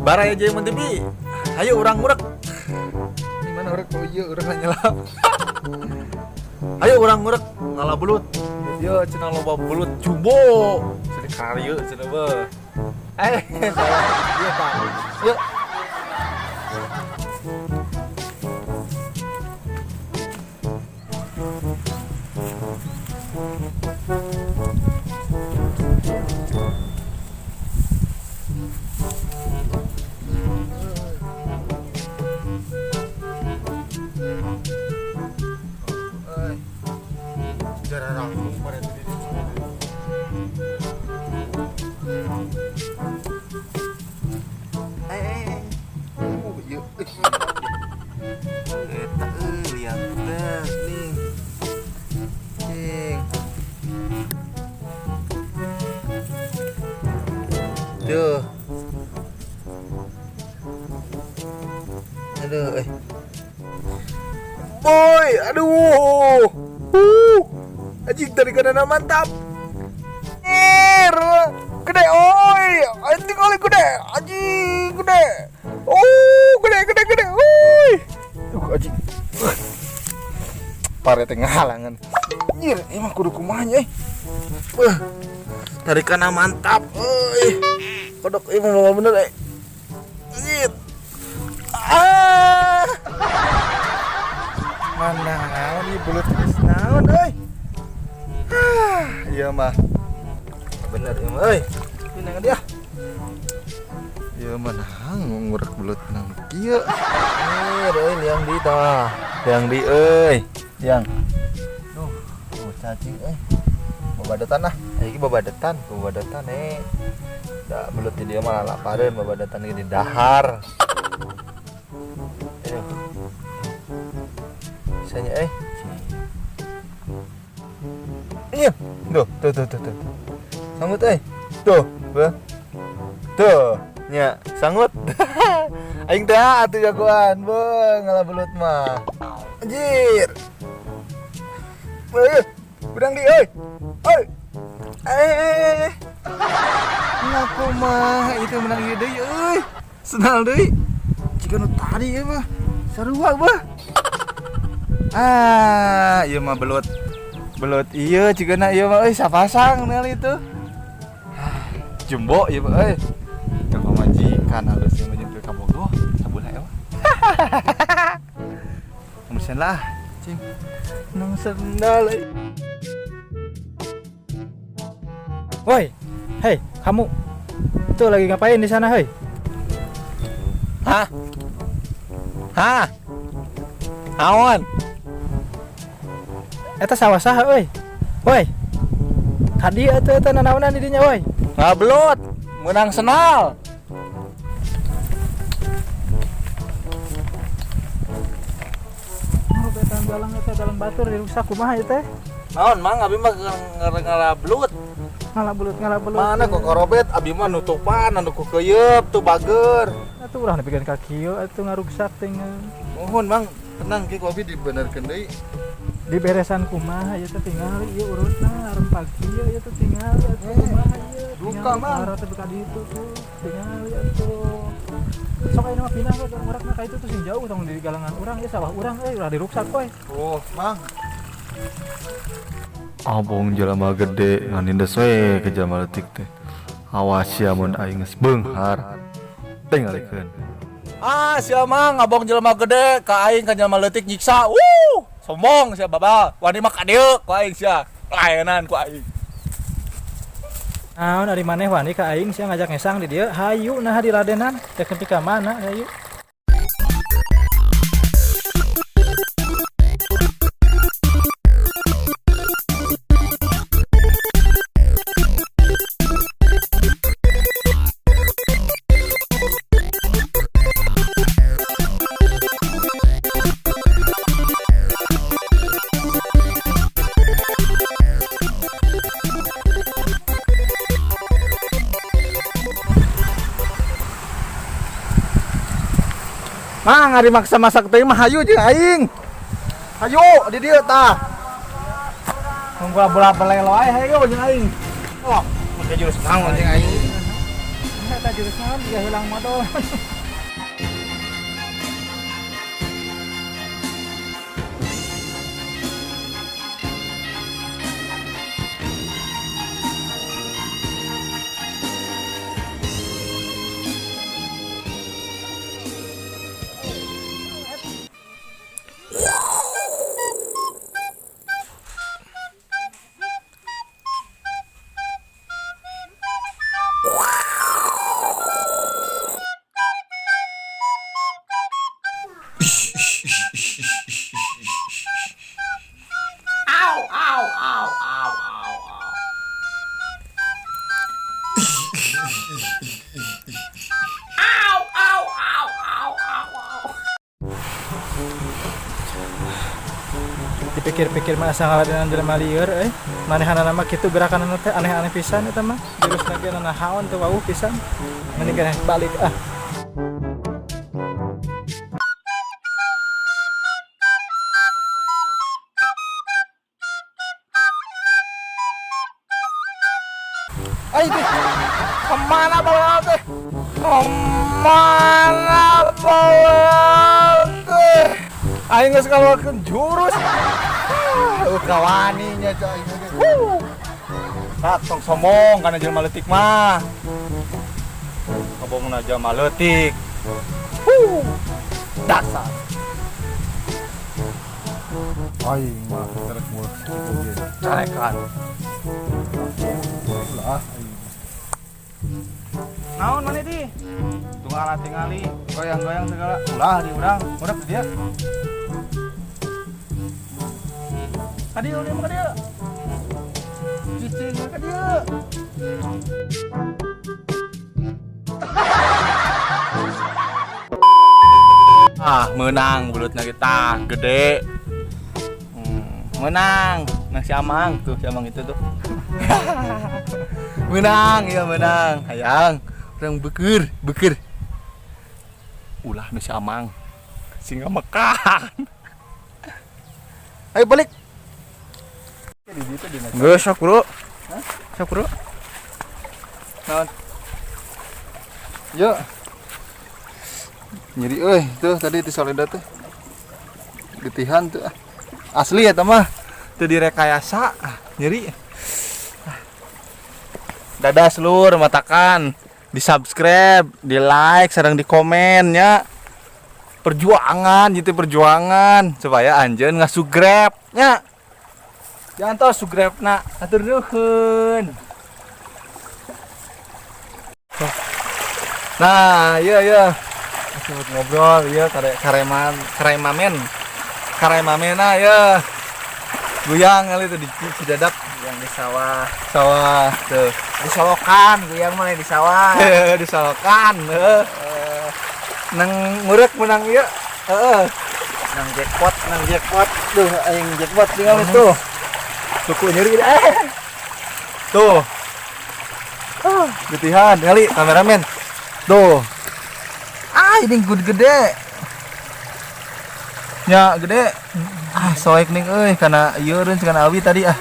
Baraya Jaya TV. Ayo urang ngurek. Di mana urek? Oh iya, urang nyelap. Ayo urang ngurek ngala belut. Yo cenah loba belut jumbo. Cenah karyu cenah beuh. Eh, salah. Iya, Pak. Yuk. Euy. Jarang pada tadi. Eh, eh, eh. Oh, iya. Eh. Eta euy, lihat teh nih. Cing. Tuh. Aduh, eh. Boy, aduh. Anjing tadi kana mantap. Er, gede oi, anjing kali gede, anjing gede. Oh, gede gede gede, oi. Anjing. Pare teh ngahalangan. Anjir, emang kudu kumaha nya, eh. Wah. Tarikanna mantap, euy. Kodok ieu mah bener eh. Anjir. Ah. Mana naon ieu belut geus naon euy. Ah, ieu mah. Bener ieu mah euy. Pindah dia. Ieu mah nang ngurek belut nang kieu. Eh, euy liang di tah. Liang di euy. Liang. Duh, oh, cacing euy. Babadetan ah. Iki babadetan, babadetan eh. Da belut di dia malah lapareun babadetan ge di dahar. Aduh. Bisanya eh. Iya, tuh, tuh, tuh, tuh, tuh. Sanggut eh. Tuh, beuh. Tuh, nya, sanggut. Aing teh atuh jagoan, beuh, ngalah belut mah. Anjir. Beuh, bedang di euy. Oi. Eh. Ngaku mah itu menang ieu deui euy. Senal deui. Jika nu tadi ieu mah sarua beuh. Ah, ieu mah belut. Belut ieu cigana ieu mah euy sapasang nel itu. Jumbo ieu mah euy. Teu pamajikan halus ieu mah jeung teu kabogoh sabulah ewa. Kemudian lah, cing. Nang sendal euy. Woi, hei, kamu itu lagi ngapain di sana, hei? Hah? Hah? Naon? Eta sawah saha, euy? Woi. Kadi atuh eta nanaonan di dinya, woi. Ngabelut, menang senal. Oh, betan galang eta galang batur dirusak kumaha ieu teh? Naon mang abi mah ngabelut. Ngalah belut, ngalah belut. Mana kok korobet abi mah nutupan anu ku keuyeub tuh bager. Atuh urang nepikeun ka kieu atuh ngaruksak teh. Mohon mang, tenang ki ku abi dibenerkeun deui. Diberesan kumaha ieu teh tingali ieu urutna rempag kieu ieu teh tingali atuh kumaha ieu. Duka, Mang. Arah teh ka ditu tuh tingali atuh. Sok ayeuna mah pindah we urakna ka itu tuh sing jauh tong di galangan urang ieu sawah urang euy ulah diruksak we. Oh, mang. Abong jelema gede nganindes we ke jelema leutik teh. Awas sia mun aing geus beunghar. Tingalikeun. Ah, sia mah ngabong jelema gede ka aing ka jelema leutik nyiksa. Wuh, sombong sia babal. Wani mah ka dieu ku aing sia. Layanan ku aing. Naon ari maneh wani ka aing sia ngajak ngesang di dieu? Hayu nah di ladenan. Teh nepi ka mana hayu? Mang ari maksa masak teh mah hayu jeung aing. Hayu di dieu tah. Ngumpul bola belelo ae hayu jeung aing. Oh, make jurus naon jeung aing. Eta jurus naon jiga heulang modol. Dipikir-pikir mah asa ngaladenan jelema lieur euy. Manehanana mah kitu gerakanana teh aneh-aneh pisan eta mah. Jurusna ge nanahaon teu wawuh pisan. Mending keneh balik ah. Ayo teh. Kemana bawa teh? Kemana bawa teh? Aing geus ngaluarkeun jurus. Ah, kawani nya cak aing ge. Huh. Tak tong sombong kana jelema leutik mah. Ngobongna jelema leutik. Huh. Dasar. Aing mah terek mulut kitu ge. Carekan. Ulah aing. Naon maneh di? Tunggal tingali, goyang-goyang segala. Ulah di urang, udah dia. Ka dieu mah ka dieu. Cicing ka dieu. Ah, menang belutna kita gede. Menang. Nah si Amang tuh, si Amang itu tuh. Menang, ya menang. Hayang, urang beker, beker. Ulah nu si Amang. Singa makan. Ayo balik. Geus sok, Bro. Sok, Bro. Naon? Yuk. Nyeri euy, tuh tadi di soleda teh. Getihan tuh. Asli ya mah. Teu direkayasa, nyeri. Dadah seluruh matakan, di subscribe, di like, sareng di komen nya. Perjuangan gitu perjuangan supaya anjeun ngasugrep nya. Jangan tau sugrepna, atur nuhun. Nah, iya iya. Sempat ngobrol iya kare kareman karemamen. Karemamena ya. Guyang kali itu di Cidadap yang di sawah. Sawah tuh. Di Solokan, guyang mah di sawah. Di Solokan, heeh. Nang ngurek menang ieu. Heeh. Nang jackpot, nang jackpot. Tuh aing jackpot tinggal itu. Tuku nyeri eh. Tuh. Ah, getihan kali kameramen. Tuh. Ah, ini good gede. Nya gede. Ah, soek ning euy kana ieu reun kana awi tadi ah.